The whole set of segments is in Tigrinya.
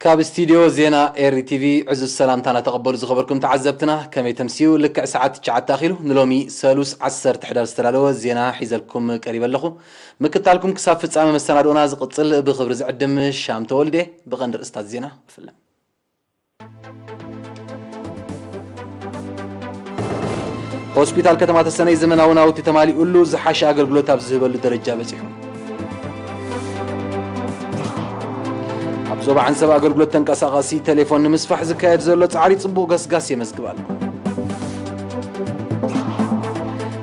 ካብ ስቱድዮ ዜና ኤሪ ቲቪ ዕዙዝ ሰላምታና ተቐበሉ ዝኸበርኩም ተዓዘብትና። ከመይ ተምስዩ? ልክዕ ሰዓት ትሽዓተ ኣኺሉ ንሎሚ ሰሉስ ዓሰርተ ሕዳር ዝተዳለወ ዜና ሒዘልኩም ቀሪበ ኣለኹ። ምክታልኩም ክሳብ ፍጻመ መሰናድኦና ዝቕጽል ብኽብሪ ዝዕድም ሻም ተወልደ። ብቐንዲ ርእስታት ዜና ክፍለ። ሆስፒታል ከተማ ተሰነይ ዘመናዊ ናውቲ ተማሊኡሉ ዝሓሸ ኣገልግሎት ኣብ ዝህበሉ ደረጃ በጺሑ። ኣብ ዞባ ዓንሰብ ኣገልግሎት ተንቀሳቓሲ ቴሌፎን ንምስፋሕ ዝካየድ ዘሎ ጻዕሪ ጽቡቕ ገስጋስ የመዝግብ ኣሎ።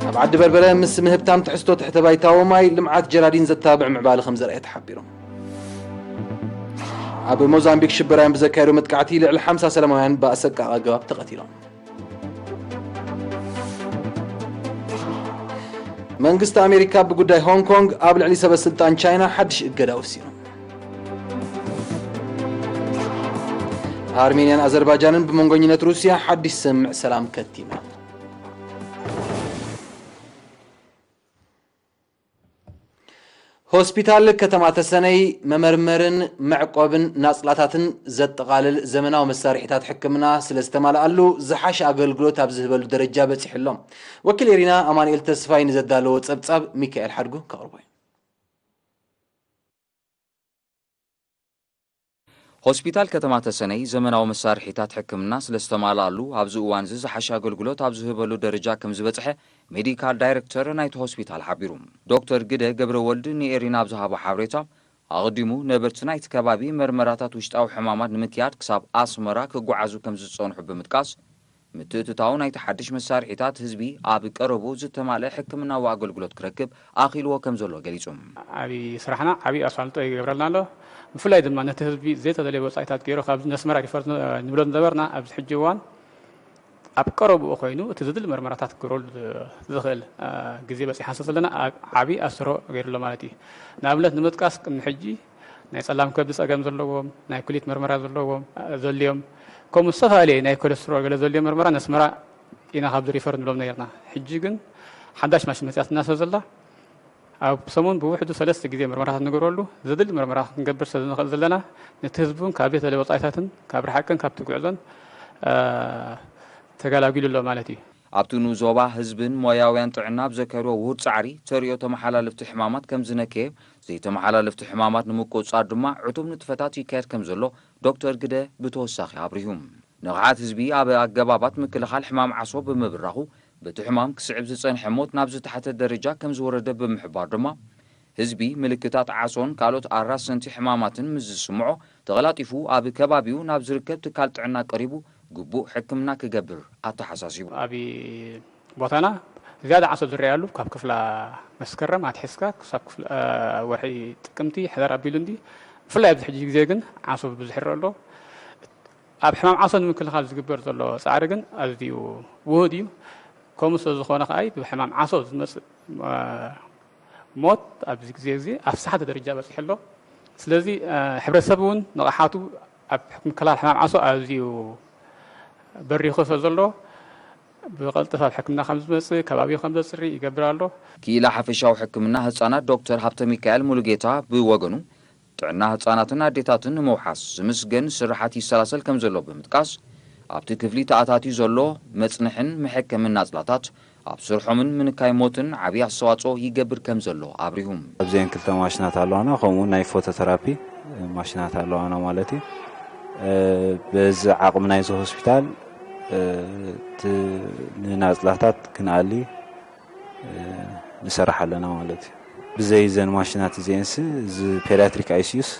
ኣብ ዓዲ በርበረ ምስ ምህብታም ትሕዝቶ ትሕተ ባይታዊ ማይ ልምዓት ጀራዲን ዘተባብዕ ምዕባለ ከም ዘርኣየ ተሓቢሩ። ኣብ ሞዛምቢክ ሽበራውያን ብዘካየዶ መጥቃዕቲ ልዕሊ ሓምሳ ሰላማውያን ብኣሰቃቒ ኣገባብ ተቐቲሎም። መንግስቲ ኣሜሪካ ብጉዳይ ሆንግ ኮንግ ኣብ ልዕሊ ሰበ ስልጣን ቻይና ሓድሽ እገዳ ወሲኑ። ኣርሜንያን ኣዘርባይጃንን ብመንጎኝነት ሩስያ ሓድሽ ስምምዕ ሰላም ከቲመን። ሆስፒታል ከተማ ተሰነይ መመርመርን መዕቆብን ናጽላታትን ዘጠቓልል ዘመናዊ መሳርሒታት ሕክምና ስለ ዝተማልኣሉ ዝሓሸ ኣገልግሎት ኣብ ዝህበሉ ደረጃ በጺሑ ኣሎ። ወኪል ኤሪና ኣማኑኤል ተስፋይ ንዘዳለዎ ጸብጻብ ሚካኤል ሓድጉ ከቕርቦ እዩ። ሆስፒታል ከተማ ተሰነይ ዘመናዊ መሳርሒታት ሕክምና ስለ ዝተማልኣሉ ኣብዚ እዋን እዚ ዝሓሸ ኣገልግሎት ኣብ ዝህበሉ ደረጃ ከም ዝበጽሐ ሜዲካል ዳይሬክተር ናይቲ ሆስፒታል ሓቢሩ። ዶክተር ግደ ገብረ ወልድ ንኤሪና ኣብ ዝሃቦ ሓበሬታ ኣቐዲሙ ነበርቲ ናይቲ ከባቢ መርመራታት ውሽጣዊ ሕማማት ንምክያድ ክሳብ ኣስመራ ክጓዓዙ ከም ዝጸንሑ ብምጥቃስ ምትእትታው ናይቲ ሓድሽ መሳርሒታት ህዝቢ ኣብ ቀረቡ ዝተማልአ ሕክምናዊ ኣገልግሎት ክረክብ ኣኽኢልዎ ከም ዘሎ ገሊጹ። ዓብዪ ስራሕና ዓብዪ ኣሳልጦ ይገብረልና ኣሎ። ብፍላይ ድማ ነቲ ህዝቢ ዘይተደለየ ወጻኢታት ገይሩ ካብ ነስመራ ሪፈር ንብሎ ዝነበርና ኣብዚ ሕጂ እዋን ኣብ ቀረብኡ ኮይኑ እቲ ዝድሊ መርመራታት ክገብረሉ ዝኽእል ግዜ በጺሓ ስለ ዘለና ዓብዪ ኣስተሮ ገይሩ ኣሎ ማለት እዩ። ንኣብነት ንምጥቃስ ቅድሚ ሕጂ ናይ ጸላም ከብዲ ጸገም ዘለዎም፣ ናይ ኩሊት መርመራ ዘለዎም ዘልዮም፣ ከምኡ ዝተፈላለየ ናይ ኮለስትሮል ገለ ዘልዮም መርመራ ነስመራ ኢና ካብዚ ሪፈር ንብሎም ነርና። ሕጂ ግን ሓዳሽ ማሽን መጽያትና ስለ ዘላ ኣብ ሰሙን ብውሕዱ ሰለስተ ግዜ መርመራታት ንገብረሉ። ዘድሊ መርመራ ክንገብር ስለ ንኽእል ዘለና ነቲ ህዝቢ እውን ካብ ዘይተደለየ ወጻኢታትን ካብ ርሓቅን ካብቲ ጉዕዞን ተገላጊሉ ኣሎ ማለት እዩ። ኣብቲ ንኡስ ዞባ ህዝብን ሞያውያን ጥዕና ኣብ ዘካየድዎ ውሁድ ጻዕሪ ተርእዮ ተመሓላለፍቲ ሕማማት ከም ዝነከየ፣ ዘይተመሓላለፍቲ ሕማማት ንምቁጽጻር ድማ ዕቱብ ንጥፈታት ይካየድ ከም ዘሎ ዶክተር ግደ ብተወሳኺ ኣብሪሁ። ንቕሓት ህዝቢ ኣብ ኣገባባት ምክልኻል ሕማም ዓሶ ብምብራኹ በቲ ሕማም ክስዕብ ዝጸንሐ ሞት ናብ ዝተሓተ ደረጃ ከም ዝወረደ ብምሕባር ድማ ህዝቢ ምልክታት ዓሶን ካልኦት ኣራሰንቲ ሕማማትን ምስ ዝስምዖ ተቐላጢፉ ኣብ ከባቢኡ ናብ ዝርከብ ትካል ጥዕና ቀሪቡ ግቡእ ሕክምና ክገብር ኣተሓሳሲቡ። ኣብ ቦታና ዝያዳ ዓሶ ዝረኣየሉ ካብ ክፍላ መስከረም ኣትሒዝካ ክሳብ ክፍላ ወርሒ ጥቅምቲ ሕዳር ኣቢሉ እንዲ ብፍላይ ኣብዚ ሕጂ ግዜ ግን ዓሶ ብዙሕ ይረአ ኣሎ። ኣብ ሕማም ዓሶ ንምክልኻል ዝግበር ዘሎ ጻዕሪ ግን ኣዝዩ ውሁድ እዩ። ከምኡ ስለ ዝኾነ ከኣ ብሕማም ዓሶ ዝመጽእ ሞት ኣብዚ ግዜ እዚ ኣብ ዝሓተ ደረጃ በጺሑ ኣሎ። ስለዚ ሕብረተሰብ እውን ንቕሓቱ ኣብ ምክልኻል ሕማም ዓሶ ኣዝዩ በሪኹ ስለ ዘሎ ብቐልጥፍ ኣብ ሕክምና ከም ዝመጽእ ከባቢኡ ከም ዘጽሪ ይገብር ኣሎ። ክኢላ ሓፈሻዊ ሕክምና ህጻናት ዶክተር ሃብተ ሚካኤል ሙሉጌታ ብወገኑ ጥዕና ህጻናትን ኣዴታትን ንምውሓስ ዝምስገን ስራሓት ይሰላሰል ከም ዘሎ ብምጥቃስ ኣብቲ ክፍሊ ተኣታትዩ ዘሎ መጽንሕን መሐከምን ናጽላታት ኣብ ስርሖምን ምንካይ ሞትን ዓብዪ ኣስተዋጽኦ ይገብር ከም ዘሎ ኣብሪሁ። ኣብዚአን ክልተ ማሽናት ኣለዋና፣ ከምኡ ናይ ፎቶተራፒ ማሽናት ኣለዋና ማለት እዩ። በዚ ዓቕሚ ናይዚ ሆስፒታል እቲ ንናጽላታት ክንኣሊ ንሰርሕ ኣለና ማለት እዩ። ብዘይ እዘን ማሽናት እዚአንስ እዚ ፔዲያትሪክ ኣይሲዩስ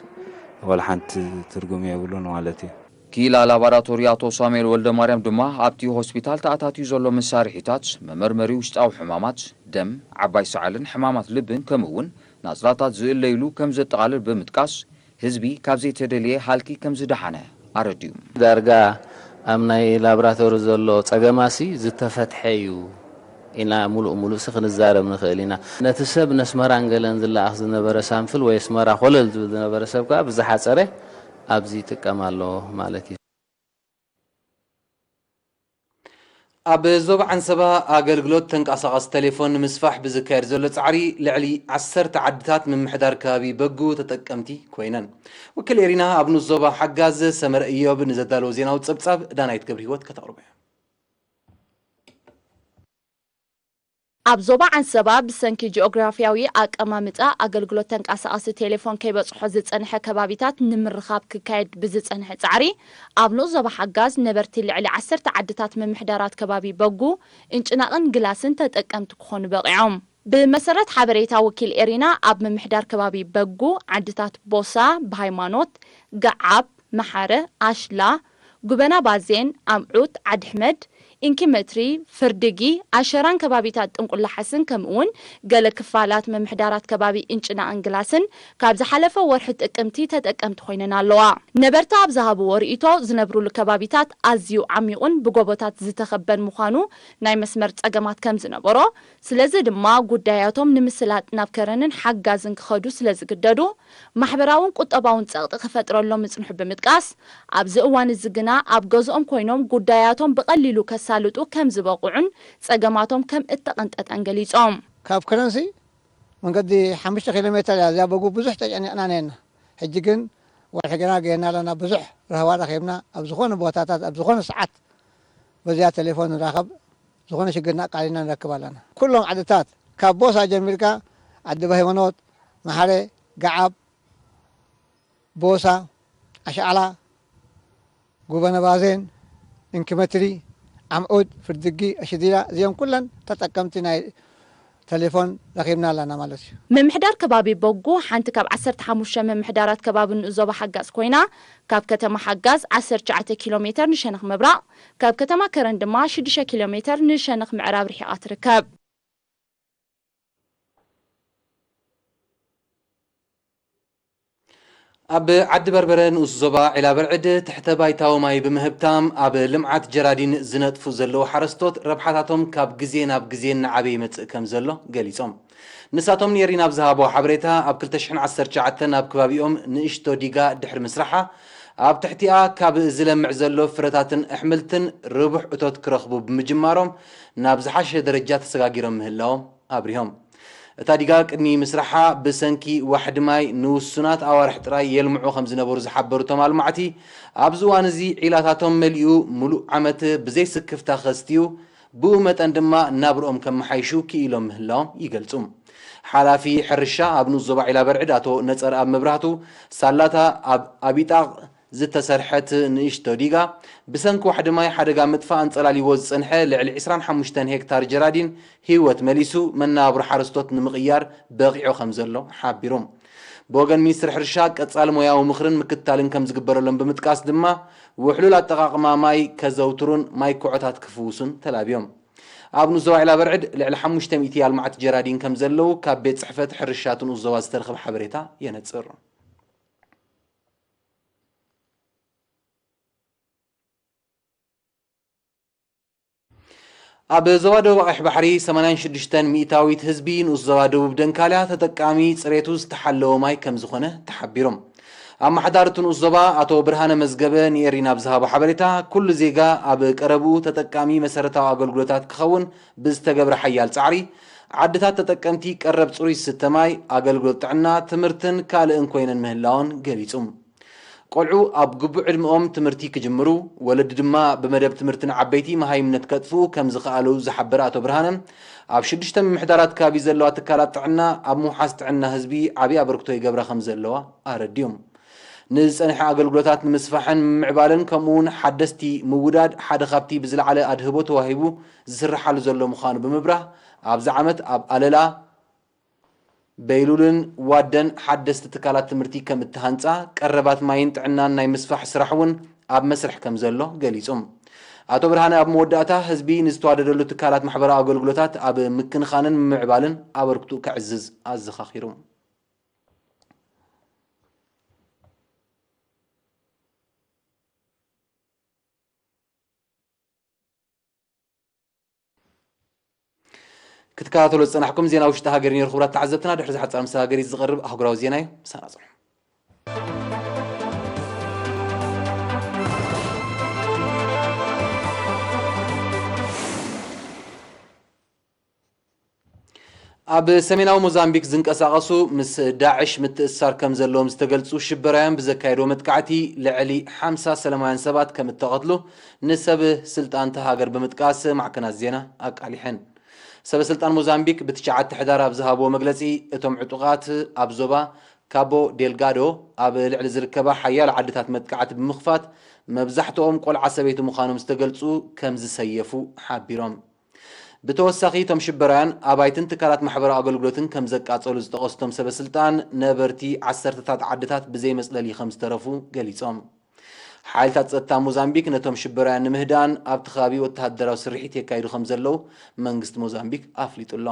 ዋላ ሓንቲ ትርጉም የብሉን ማለት እዩ። ክኢላ ላቦራቶሪ ኣቶ ሳሙኤል ወልደማርያም ድማ ኣብቲ ሆስፒታል ተኣታትዩ ዘሎ መሳርሒታት መመርመሪ ውሽጣዊ ሕማማት፣ ደም፣ ዓባይ ሰዓልን ሕማማት ልብን ከምኡ እውን ናጽላታት ዝእለይሉ ከም ዘጠቓልል ብምጥቃስ ህዝቢ ካብ ዘይተደልየ ሃልኪ ከም ዝደሓነ ኣረዲኡ። ዳርጋ ኣብ ናይ ላብራቶሪ ዘሎ ጸገማሲ ዝተፈትሐ እዩ ኢና ሙሉእ ሙሉእሲ ክንዛረብ ንኽእል ኢና። ነቲ ሰብ ነስመራን ገለን ዝለኣኽ ዝነበረ ሳምፕል ወይ ኣስመራ ኮለል ዝብል ዝነበረ ሰብ ከኣ ብዝሓጸረ ኣብዚ ይጥቀም ኣሎ ማለት እዩ። ኣብ ዞባ ዓንሰባ ኣገልግሎት ተንቀሳቓሲ ቴሌፎን ንምስፋሕ ብዝካየድ ዘሎ ጻዕሪ ልዕሊ ዓሰርተ ዓድታት ምምሕዳር ከባቢ በጉ ተጠቀምቲ ኮይነን። ወኪል ኤሪና ኣብ ንኡስ ዞባ ሓጋዝ ሰመረ እዮብ ንዘዳለዎ ዜናዊ ጸብጻብ ዳናይት ገብረ ህይወት ከተቕርቦ እያ። ኣብ ዞባ ዓንሰባ ብሰንኪ ጂኦግራፊያዊ ኣቀማምጣ ኣገልግሎት ተንቀሳቓሲ ቴሌፎን ከይበጽሖ ዝጸንሐ ከባቢታት ንምርኻብ ክካየድ ብዝጸንሐ ጻዕሪ ኣብ ንኡስ ዞባ ሓጋዝ ነበርቲ ልዕሊ ዓሰርተ ዓድታት ምምሕዳራት ከባቢ በጉ፣ እንጭናቕን ግላስን ተጠቀምቲ ክኾኑ በቒዖም። ብመሰረት ሓበሬታ ወኪል ኤሪና ኣብ ምምሕዳር ከባቢ በጉ ዓድታት ቦሳ፣ ብሃይማኖት፣ ገዓብ፣ መሓረ፣ ኣሽላ፣ ጉበና ባዜን፣ ኣምዑት፣ ዓድሕመድ፣ ኢንኪመትሪ፣ ፍርድጊ፣ ኣሸራን ከባቢታት ጥንቁላሓስን ከምኡውን ገለ ክፋላት ምምሕዳራት ከባቢ እንጭናቕን ግላስን ካብ ዝሓለፈ ወርሒ ጥቅምቲ ተጠቀምቲ ኮይነን ኣለዋ። ነበርቲ ኣብ ዝሃብዎ ርእይቶ ዝነብሩሉ ከባቢታት ኣዝዩ ዓሚቑን ብጎቦታት ዝተኸበን ምዃኑ ናይ መስመር ጸገማት ከም ዝነበሮ ስለዚ ድማ ጉዳያቶም ንምስላጥ ናብ ከረንን ሓጋዝን ክኸዱ ስለዝግደዱ ማሕበራውን ቁጠባውን ጸቕጢ ክፈጥረሎም ምጽንሑ ብምጥቃስ ኣብዚ እዋን እዚ ግና ኣብ ገዝኦም ኮይኖም ጉዳያቶም ብቐሊሉ ከሳልጡ ከም ዝበቕዑን ጸገማቶም ከም እተቐንጠጠን ገሊጾም። ካብ ከረንሲ መንገዲ ሓሙሽተ ኪሎ ሜተር እያ እዚኣ በጉ ብዙሕ ተጨኒቕና ነና ሕጂ ግን ወርሒ ግና ገይርና ኣለና ብዙሕ ረህዋ ረኺብና ኣብ ዝኾነ ቦታታት ኣብ ዝኾነ ሰዓት በዚኣ ቴሌፎን ንራኸብ ዝኾነ ሽግርና ኣቃሊልና ንረክብ ኣለና ኩሎም ዓድታት ካብ ቦሳ ጀሚርካ ዓዲ በሃይማኖት መሓረ ገዓብ ቦሳ ኣሽዓላ ጉበነ ባዜን እንክመትሪ ዓምዑድ ፍርድጊ ኣሽዲራ እዚኦም ኩለን ተጠቀምቲ ናይ ተሌፎን ረኺብና ኣለና ማለት እዩ። ምምሕዳር ከባቢ በጉ ሓንቲ ካብ ዓሰርተ ሓሙሽተ ምምሕዳራት ከባቢ ንኡስ ዞባ ሓጋዝ ኮይና ካብ ከተማ ሓጋዝ ዓሰርተ ትሽዓተ ኪሎ ሜተር ንሸነኽ ምብራቕ ካብ ከተማ ከረን ድማ ሽዱሽተ ኪሎ ሜተር ንሸነኽ ምዕራብ ርሒቓ ትርከብ። ኣብ ዓዲ በርበረ ንኡስ ዞባ ዒላ በርዕድ ትሕተ ባይታዊ ማይ ብምህብታም ኣብ ልምዓት ጀራዲን ዝነጥፉ ዘለዉ ሓረስቶት ረብሓታቶም ካብ ግዜ ናብ ግዜ እናዓበየ ይመፅእ ከም ዘሎ ገሊፆም። ንሳቶም ንኤሪና ኣብ ዝሃቦ ሓበሬታ ኣብ ክልተ ሽሕን ዓሰርተ ትሽዓተን ኣብ ከባቢኦም ንእሽቶ ዲጋ ድሕሪ ምስራሓ ኣብ ትሕቲኣ ካብ ዝለምዕ ዘሎ ፍረታትን ኣሕምልትን ርቡሕ እቶት ክረኽቡ ብምጅማሮም ናብ ዝሓሸ ደረጃ ተሰጋጊሮም ምህላዎም ኣብሪሆም። እታ ዲጋ ቅድሚ ምስራሓ ብሰንኪ ዋሕዲ ማይ ንውሱናት ኣዋርሕ ጥራይ የልምዑ ከም ዝነበሩ ዝሓበሩ እቶም ኣልማዕቲ፣ ኣብዚ እዋን እዚ ዒላታቶም መሊኡ ምሉእ ዓመት ብዘይ ስክፍታ ከስትዩ፣ ብኡ መጠን ድማ ናብርኦም ከመሓይሹ ክኢሎም ምህላዎም ይገልጹ። ሓላፊ ሕርሻ ኣብ ንኡስ ዞባ ዒላ በርዕድ ኣቶ ነጸርኣብ መብራህቱ፣ ሳላታ ኣብ ኣቢጣቕ ዝተሰርሐት ንእሽቶ ዲጋ ብሰንኪ ዋሕዲ ማይ ሓደጋ ምጥፋእ ኣንጸላልይዎ ዝጸንሐ ልዕሊ ዕስራን ሓሙሽተን ሄክታር ጀራዲን ህይወት መሊሱ መነባብሮ ሓረስቶት ንምቕያር በቒዑ ከም ዘሎ ሓቢሩ። ብወገን ሚኒስትሪ ሕርሻ ቀጻሊ ሞያዊ ምኽርን ምክትታልን ከም ዝግበረሎም ብምጥቃስ ድማ ውሕሉል ኣጠቓቕማ ማይ ከዘውትሩን ማይ ኩዖታት ክፍውሱን ተላብዮም። ኣብ ንኡስ ዞባ ዒላ በርዕድ ልዕሊ ሓሙሽተ ሚእቲ ኣልማዕቲ ጀራዲን ከም ዘለዉ ካብ ቤት ጽሕፈት ሕርሻ እቲ ንኡስ ዞባ ዝተረኸበ ሓበሬታ የነጽር። ኣብ ዞባ ደቡብ ኣቕሕ ባሕሪ ሰማንያን ሽዱሽተን ሚእታዊት ህዝቢ ንኡስ ዞባ ደቡብ ደንካልያ ተጠቃሚ ጽሬቱ ዝተሓለወ ማይ ከም ዝኾነ ተሓቢሩ። ኣመሓዳሪ እቲ ንኡስ ዞባ ኣቶ ብርሃነ መዝገበ ንኤሪና ኣብ ዝሃቦ ሓበሬታ፣ ኩሉ ዜጋ ኣብ ቀረብኡ ተጠቃሚ መሰረታዊ ኣገልግሎታት ክኸውን ብዝተገብረ ሓያል ጻዕሪ፣ ዓድታት ተጠቀምቲ ቀረብ ጽሩይ ዝስተ ማይ፣ ኣገልግሎት ጥዕና፣ ትምህርትን ካልእን ኮይነን ምህላወን ገሊጹ። ቆልዑ ኣብ ግቡእ ዕድመኦም ትምህርቲ ክጅምሩ፣ ወለዲ ድማ ብመደብ ትምህርቲ ንዓበይቲ መሃይምነት ከጥፍኡ ከም ዝኸኣሉ ዝሓበረ ኣቶ ብርሃነ፣ ኣብ ሽዱሽተ ምምሕዳራት ከባቢ ዘለዋ ትካላት ጥዕና ኣብ ምውሓስ ጥዕና ህዝቢ ዓብዪ ኣበርክቶ ይገብራ ከም ዘለዋ ኣረዲኡ። ንዝጸንሐ ኣገልግሎታት ንምስፋሕን ምምዕባልን ከምኡውን ሓደስቲ ምውዳድ ሓደ ካብቲ ብዝለዓለ ኣድህቦ ተዋሂቡ ዝስርሓሉ ዘሎ ምዃኑ ብምብራህ፣ ኣብዚ ዓመት ኣብ ኣለላ፣ በይሉልን ዋደን ሓደስቲ ትካላት ትምህርቲ ከም እተሃንጻ፣ ቀረባት ማይን ጥዕናን ናይ ምስፋሕ ስራሕ እውን ኣብ መስርሕ ከም ዘሎ ገሊጹ። ኣቶ ብርሃነ ኣብ መወዳእታ፣ ህዝቢ ንዝተዋደደሉ ትካላት ማሕበራዊ ኣገልግሎታት ኣብ ምክንኻንን ምምዕባልን ኣበርክትኡ ከዕዝዝ ኣዘኻኺሩ። ክትከታተሎ ዝጸናሕኩም ዜና ውሽጢ ሃገር ነይሩ። ክቡራት ተዓዘብትና፣ ድሕሪ እዚ ሓጻር ምስ ሃገር ዝቐርብ ኣህጉራዊ ዜና እዩ። ምሳና ጽንሑ። ኣብ ሰሜናዊ ሞዛምቢክ ዝንቀሳቐሱ ምስ ዳዕሽ ምትእስሳር ከም ዘለዎም ዝተገልጹ ሽበራውያን ብዘካየድዎ መጥቃዕቲ ልዕሊ ሓምሳ ሰላማውያን ሰባት ከም እተቐትሉ ንሰብ ስልጣን እታ ሃገር ብምጥቃስ ማዕከናት ዜና ኣቃሊሐን። ሰበ ስልጣን ሞዛምቢክ ብትሽዓተ ሕዳር ኣብ ዝሃብዎ መግለጺ፣ እቶም ዕጡቓት ኣብ ዞባ ካቦ ዴልጋዶ ኣብ ልዕሊ ዝርከባ ሓያሎ ዓድታት መጥቃዕቲ ብምኽፋት፣ መብዛሕትኦም ቆልዓ ሰበይቲ ምዃኖም ዝተገልጹ ከም ዝሰየፉ ሓቢሮም። ብተወሳኺ፣ እቶም ሽበራውያን ኣባይትን ትካላት ማሕበራዊ ኣገልግሎትን ከም ዘቃጸሉ ዝጠቐሱ እቶም ሰበ ስልጣን፣ ነበርቲ ዓሰርተታት ዓድታት ብዘይ መጽለሊ ከም ዝተረፉ ገሊጾም። ሓይልታት ጸጥታ ሞዛምቢክ ነቶም ሽበራውያን ንምህዳን ኣብቲ ከባቢ ወተሃደራዊ ስርሒት የካይዱ ከም ዘለዉ መንግስቲ ሞዛምቢክ ኣፍሊጡ ኣሎ።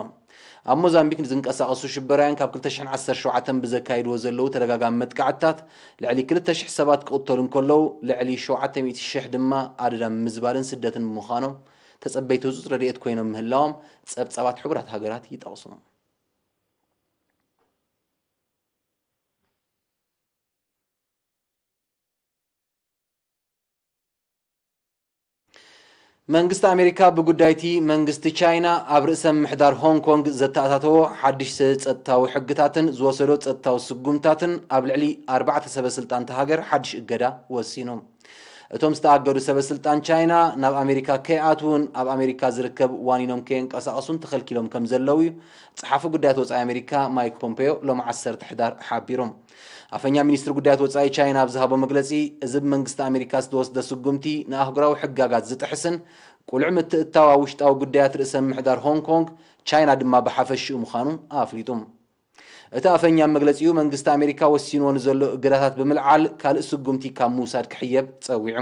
ኣብ ሞዛምቢክ ንዝንቀሳቐሱ ሽበራውያን ካብ ክልተ ሽሕን ዓሰርተ ሸውዓተን ብዘካይድዎ ዘለዉ ተደጋጋሚ መጥቃዕትታት ልዕሊ ክልተ ሽሕ ሰባት ክቕተሉ እንከለዉ፣ ልዕሊ ሸውዓተ ሚእቲ ሽሕ ድማ ኣደዳ ምምዝባልን ስደትን ብምዃኖም ተጸበይቲ ህጹጽ ረድኤት ኮይኖም ምህላዎም ጸብጻባት ሕቡራት ሃገራት ይጠቕሱ። መንግስቲ ኣሜሪካ ብጉዳይቲ መንግስቲ ቻይና ኣብ ርእሰ ምምሕዳር ሆንግ ኮንግ ዘተኣታተዎ ሓድሽ ጸጥታዊ ሕግታትን ዝወሰዶ ጸጥታዊ ስጉምታትን ኣብ ልዕሊ ኣርባዕተ ሰበ ስልጣን እታ ሃገር ሓድሽ እገዳ ወሲኑ። እቶም ዝተኣገዱ ሰበ ስልጣን ቻይና ናብ ኣሜሪካ ከይኣትዉን ኣብ ኣሜሪካ ዝርከብ ዋኒኖም ከየንቀሳቐሱን ተኸልኪሎም ከም ዘለዉ እዩ ጸሓፊ ጉዳያት ወጻኢ ኣሜሪካ ማይክ ፖምፔዮ ሎሚ ዓሰርተ ሕዳር ሓቢሩ። ኣፈኛ ሚኒስትሪ ጉዳያት ወጻኢ ቻይና ኣብ ዝሃቦ መግለጺ፣ እዚ ብመንግስቲ ኣሜሪካ ዝተወስደ ስጉምቲ ንኣህጉራዊ ሕጋጋት ዝጥሕስን ቁሉዕ ምትእትታው ኣብ ውሽጣዊ ጉዳያት ርእሰ ምምሕዳር ሆንግ ኮንግ፣ ቻይና ድማ ብሓፈሽኡ ምዃኑ ኣፍሊጡ። እቲ ኣፈኛ ኣብ መግለጺኡ፣ መንግስቲ ኣሜሪካ ወሲንዎ ንዘሎ እገዳታት ብምልዓል ካልእ ስጉምቲ ካብ ምውሳድ ክሕየብ ጸዊዑ።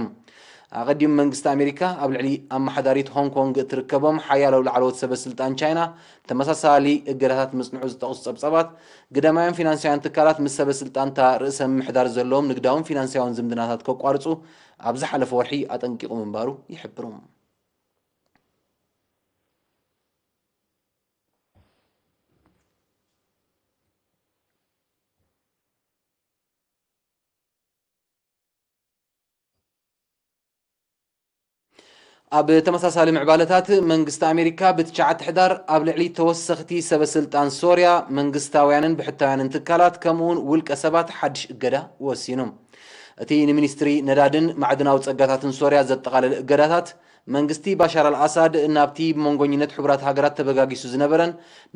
ኣቐዲሙ መንግስቲ ኣሜሪካ ኣብ ልዕሊ ኣመሓዳሪት ሆንግ ኮንግ እትርከቦም ሓያሎ ላዕለዎት ሰበ ስልጣን ቻይና ተመሳሳሊ እገዳታት ምጽንሑ ዝጠቕሱ ጸብጻባት፣ ግዳማውያን ፊናንሳውያን ትካላት ምስ ሰበ ስልጣን እታ ርእሰ ምምሕዳር ዘለዎም ንግዳውን ፊናንሳውን ዝምድናታት ከቋርጹ ኣብ ዝሓለፈ ወርሒ ኣጠንቂቑ ምንባሩ ይሕብሩ። ኣብ ተመሳሳሊ ምዕባለታት፣ መንግስቲ ኣሜሪካ ብትሽዓተ ሕዳር ኣብ ልዕሊ ተወሰኽቲ ሰበ ስልጣን ሶርያ፣ መንግስታውያንን ብሕታውያንን ትካላት፣ ከምኡውን ውልቀ ሰባት ሓድሽ እገዳ ወሲኑ። እቲ ንሚኒስትሪ ነዳድን ማዕድናዊ ጸጋታትን ሶርያ ዘጠቓለለ እገዳታት፣ መንግስቲ ባሻር ኣልኣሳድ ናብቲ ብመንጎኝነት ሕቡራት ሃገራት ተበጋጊሱ ዝነበረን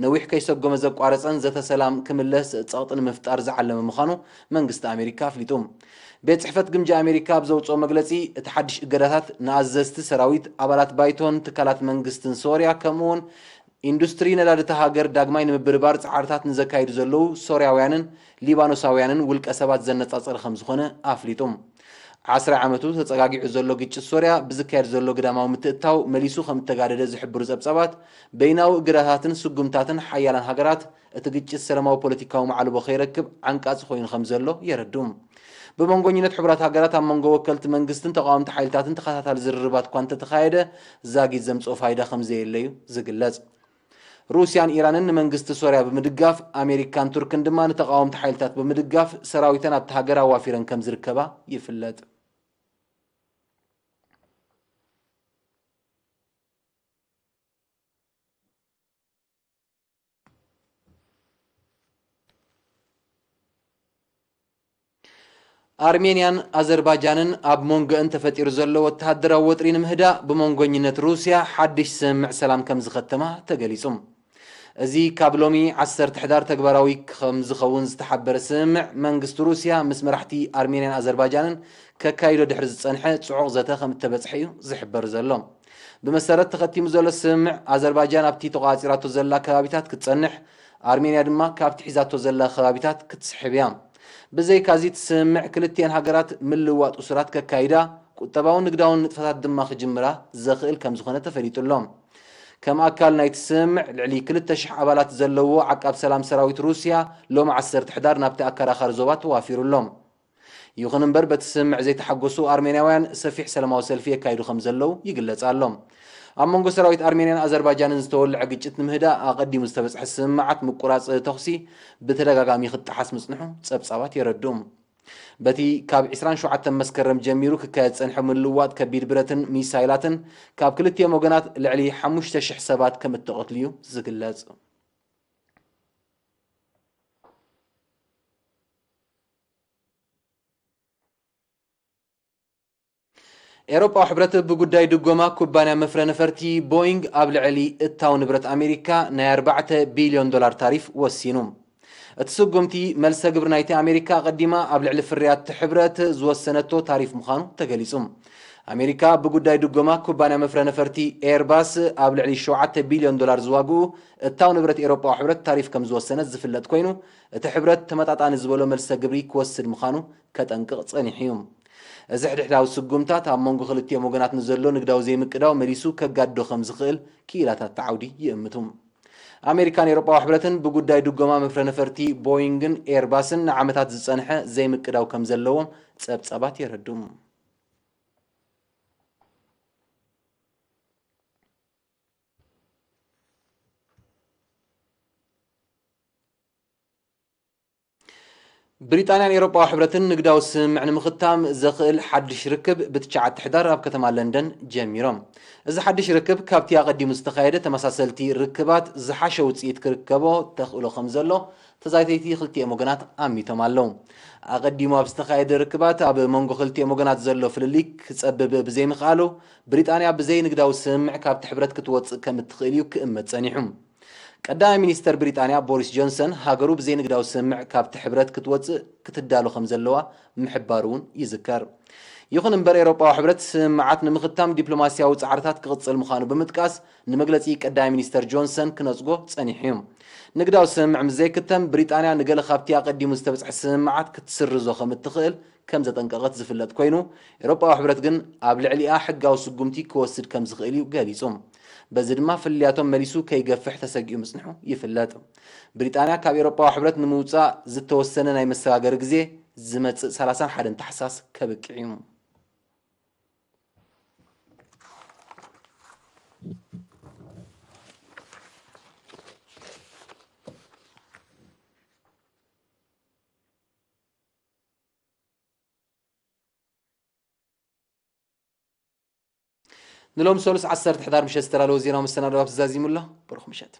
ነዊሕ ከይሰጎመ ዘቋረጸን ዘተ ሰላም ክምለስ ጸቕጢ ንምፍጣር ዝዓለመ ምዃኑ መንግስቲ ኣሜሪካ ኣፍሊጡ። ቤት ጽሕፈት ግምጃ ኣሜሪካ ኣብ ዘውጽኦ መግለጺ፣ እቲ ሓድሽ እገዳታት ንኣዘዝቲ ሰራዊት፣ ኣባላት ባይቶን ትካላት መንግስትን ሶርያ፣ ከምኡውን ኢንዱስትሪ ነዳዲ እታ ሃገር ዳግማይ ንምብርባር ጻዕርታት ንዘካይዱ ዘለዉ ሶርያውያንን ሊባኖሳውያንን ውልቀ ሰባት ዘነጻጸረ ከም ዝኾነ ኣፍሊጡ። ዓስራይ ዓመቱ ተጸጋጊዑ ዘሎ ግጭት ሶርያ ብዝካየድ ዘሎ ግዳማዊ ምትእትታው መሊሱ ከም እተጋደደ ዝሕብሩ ጸብጻባት፣ በይናዊ እገዳታትን ስጉምታትን ሓያላን ሃገራት እቲ ግጭት ሰላማዊ ፖለቲካዊ መዓልቦ ከይረክብ ዓንቃጺ ኮይኑ ከም ዘሎ የረድኡ። ብመንጎኝነት ሕቡራት ሃገራት ኣብ መንጎ ወከልቲ መንግስትን ተቓወምቲ ሓይልታትን ተኸታታሊ ዝርርባት እኳ እንተተኻየደ፣ ዛጊት ዘምጽኦ ፋይዳ ከም ዘየለ እዩ ዝግለጽ። ሩስያን ኢራንን ንመንግስቲ ሶርያ ብምድጋፍ፣ ኣሜሪካን ቱርክን ድማ ንተቓወምቲ ሓይልታት ብምድጋፍ ሰራዊተን ኣብቲ ሃገር ኣዋፊረን ከም ዝርከባ ይፍለጥ። ኣርሜንያን ኣዘርባጃንን ኣብ መንጎአን ተፈጢሩ ዘሎ ወተሃደራዊ ወጥሪ ንምህዳእ ብመንጎኝነት ሩስያ ሓድሽ ስምምዕ ሰላም ከም ዝኸተማ ተገሊጹ። እዚ ካብ ሎሚ ዓሰርተ ሕዳር ተግባራዊ ከም ዝኸውን ዝተሓበረ ስምምዕ መንግስቲ ሩስያ ምስ መራሕቲ ኣርሜንያን ኣዘርባጃንን ከካይዶ ድሕሪ ዝጸንሐ ጽዑቕ ዘተ ከም እተበጽሐ እዩ ዝሕበር ዘሎ። ብመሰረት ተኸቲሙ ዘሎ ስምምዕ፣ ኣዘርባጃን ኣብቲ ተቋጺራቶ ዘላ ከባቢታት ክትጸንሕ፣ ኣርሜንያ ድማ ካብቲ ሒዛቶ ዘላ ከባቢታት ክትስሕብ እያ። ብዘይካዚ፣ እቲ ስምምዕ ክልቲኤን ሃገራት ምልውዋጥ እሱራት ከካይዳ፣ ቁጠባውን ንግዳውን ንጥፈታት ድማ ክጅምራ ዘኽእል ከም ዝኾነ ተፈሊጡ ኣሎ። ከም ኣካል ናይቲ ስምምዕ፣ ልዕሊ ክልተ ሽሕ ኣባላት ዘለዎ ዓቃብ ሰላም ሰራዊት ሩስያ ሎሚ ዓሰርተ ሕዳር ናብቲ ኣከራኻሪ ዞባ ተዋፊሩ ኣሎ። ይኹን እምበር፣ በቲ ስምምዕ ዘይተሓጎሱ ኣርሜንያውያን ሰፊሕ ሰላማዊ ሰልፊ የካይዱ ከም ዘለዉ ይግለጽ ኣሎ። ኣብ መንጎ ሰራዊት ኣርሜንያን ኣዘርባጃንን ዝተወልዐ ግጭት ንምህዳእ ኣቐዲሙ ዝተበጽሐ ስምምዓት ምቁራጽ ተኹሲ ብተደጋጋሚ ክጠሓስ ምጽንሑ ጸብጻባት የረድኡ። በቲ ካብ ዕስራን ሸውዓተን መስከረም ጀሚሩ ክካየድ ዝጸንሐ ምልውዋጥ ከቢድ ብረትን ሚሳይላትን፣ ካብ ክልቲኦም ወገናት ልዕሊ ሓሙሽተ ሽሕ ሰባት ከም እተቐትሉ እዩ ዝግለጽ። ኤውሮጳዊ ሕብረት ብጉዳይ ድጎማ ኩባንያ መፍረ ነፈርቲ ቦይንግ ኣብ ልዕሊ እታው ንብረት ኣሜሪካ ናይ ኣርባዕተ ቢልዮን ዶላር ታሪፍ ወሲኑ። እቲ ስጉምቲ መልሰ ግብሪ ናይቲ ኣሜሪካ ኣቐዲማ ኣብ ልዕሊ ፍርያት ሕብረት ዝወሰነቶ ታሪፍ ምዃኑ ተገሊጹ። ኣሜሪካ ብጉዳይ ድጎማ ኩባንያ መፍረ ነፈርቲ ኤርባስ ኣብ ልዕሊ ሸውዓተ ቢልዮን ዶላር ዝዋግኡ እታው ንብረት ኤውሮጳዊ ሕብረት ታሪፍ ከም ዝወሰነት ዝፍለጥ ኮይኑ፣ እቲ ሕብረት ተመጣጣኒ ዝበሎ መልሰ ግብሪ ክወስድ ምዃኑ ከጠንቅቕ ጸኒሑ እዩ። እዚ ሕድሕዳዊ ስጉምታት ኣብ መንጎ ክልቲኦም ወገናት ንዘሎ ንግዳዊ ዘይምቅዳው መሊሱ ከጋድዶ ከም ዝኽእል ክኢላታት እቲ ዓውዲ ይእምቱ። ኣሜሪካን ኤውሮጳዊ ሕብረትን ብጉዳይ ድጎማ መፍረ ነፈርቲ ቦይንግን ኤርባስን ንዓመታት ዝጸንሐ ዘይምቅዳው ከም ዘለዎም ጸብጻባት የረድኡ። ብሪጣንያን ኤውሮጳዊ ሕብረትን ንግዳዊ ስምምዕ ንምኽታም ዘኽእል ሓድሽ ርክብ ብትሽዓተ ሕዳር ኣብ ከተማ ለንደን ጀሚሮም። እዚ ሓድሽ ርክብ ካብቲ ኣቐዲሙ ዝተኻየደ ተመሳሰልቲ ርክባት ዝሓሸ ውጽኢት ክርከቦ ተኽእሎ ከም ዘሎ ተዛተይቲ ክልቲኦም ወገናት ኣሚቶም ኣለዉ። ኣቐዲሙ ኣብ ዝተኻየደ ርክባት ኣብ መንጎ ክልቲኦም ወገናት ዘሎ ፍልልይ ክጸብብ ብዘይምኽኣሉ፣ ብሪጣንያ ብዘይ ንግዳዊ ስምምዕ ካብቲ ሕብረት ክትወጽእ ከም እትኽእል እዩ ክእመት ጸኒሑ። ቀዳማይ ሚኒስተር ብሪጣንያ ቦሪስ ጆንሰን፣ ሃገሩ ብዘይ ንግዳዊ ስምምዕ ካብቲ ሕብረት ክትወጽእ ክትዳሎ ከም ዘለዋ ምሕባሩ እውን ይዝከር። ይኹን እምበር፣ ኤውሮጳዊ ሕብረት ስምምዓት ንምኽታም ዲፕሎማስያዊ ጻዕርታት ክቕጽል ምዃኑ ብምጥቃስ፣ ንመግለጺ ቀዳማይ ሚኒስተር ጆንሰን ክነጽጎ ጸኒሑ እዩ። ንግዳዊ ስምምዕ ምስ ዘይክተም፣ ብሪጣንያ ንገለ ካብቲ ኣቐዲሙ ዝተበጽሐ ስምምዓት ክትስርዞ ከም እትኽእል ከም ዘጠንቀቐት ዝፍለጥ ኮይኑ፣ ኤውሮጳዊ ሕብረት ግን ኣብ ልዕሊኣ ሕጋዊ ስጉምቲ ክወስድ ከም ዝኽእል እዩ ገሊጹ። በዚ ድማ ፍልልያቶም መሊሱ ከይገፍሕ ተሰጊኡ ምጽንሑ ይፍለጥ። ብሪጣንያ ካብ ኤውሮጳዊ ሕብረት ንምውጻእ ዝተወሰነ ናይ መሰጋገሪ ግዜ ዝመጽእ ሰላሳን ሓደን ታሕሳስ ከብቅዕ እዩ። ንሎም ሰሉስ ዓሰርተ ሕዳር ምሸት ዝተዳለወ ዜናዊ መሰናዶ ኣብ ተዛዚሙ ኣሎ። ብሩኽ ምሸት።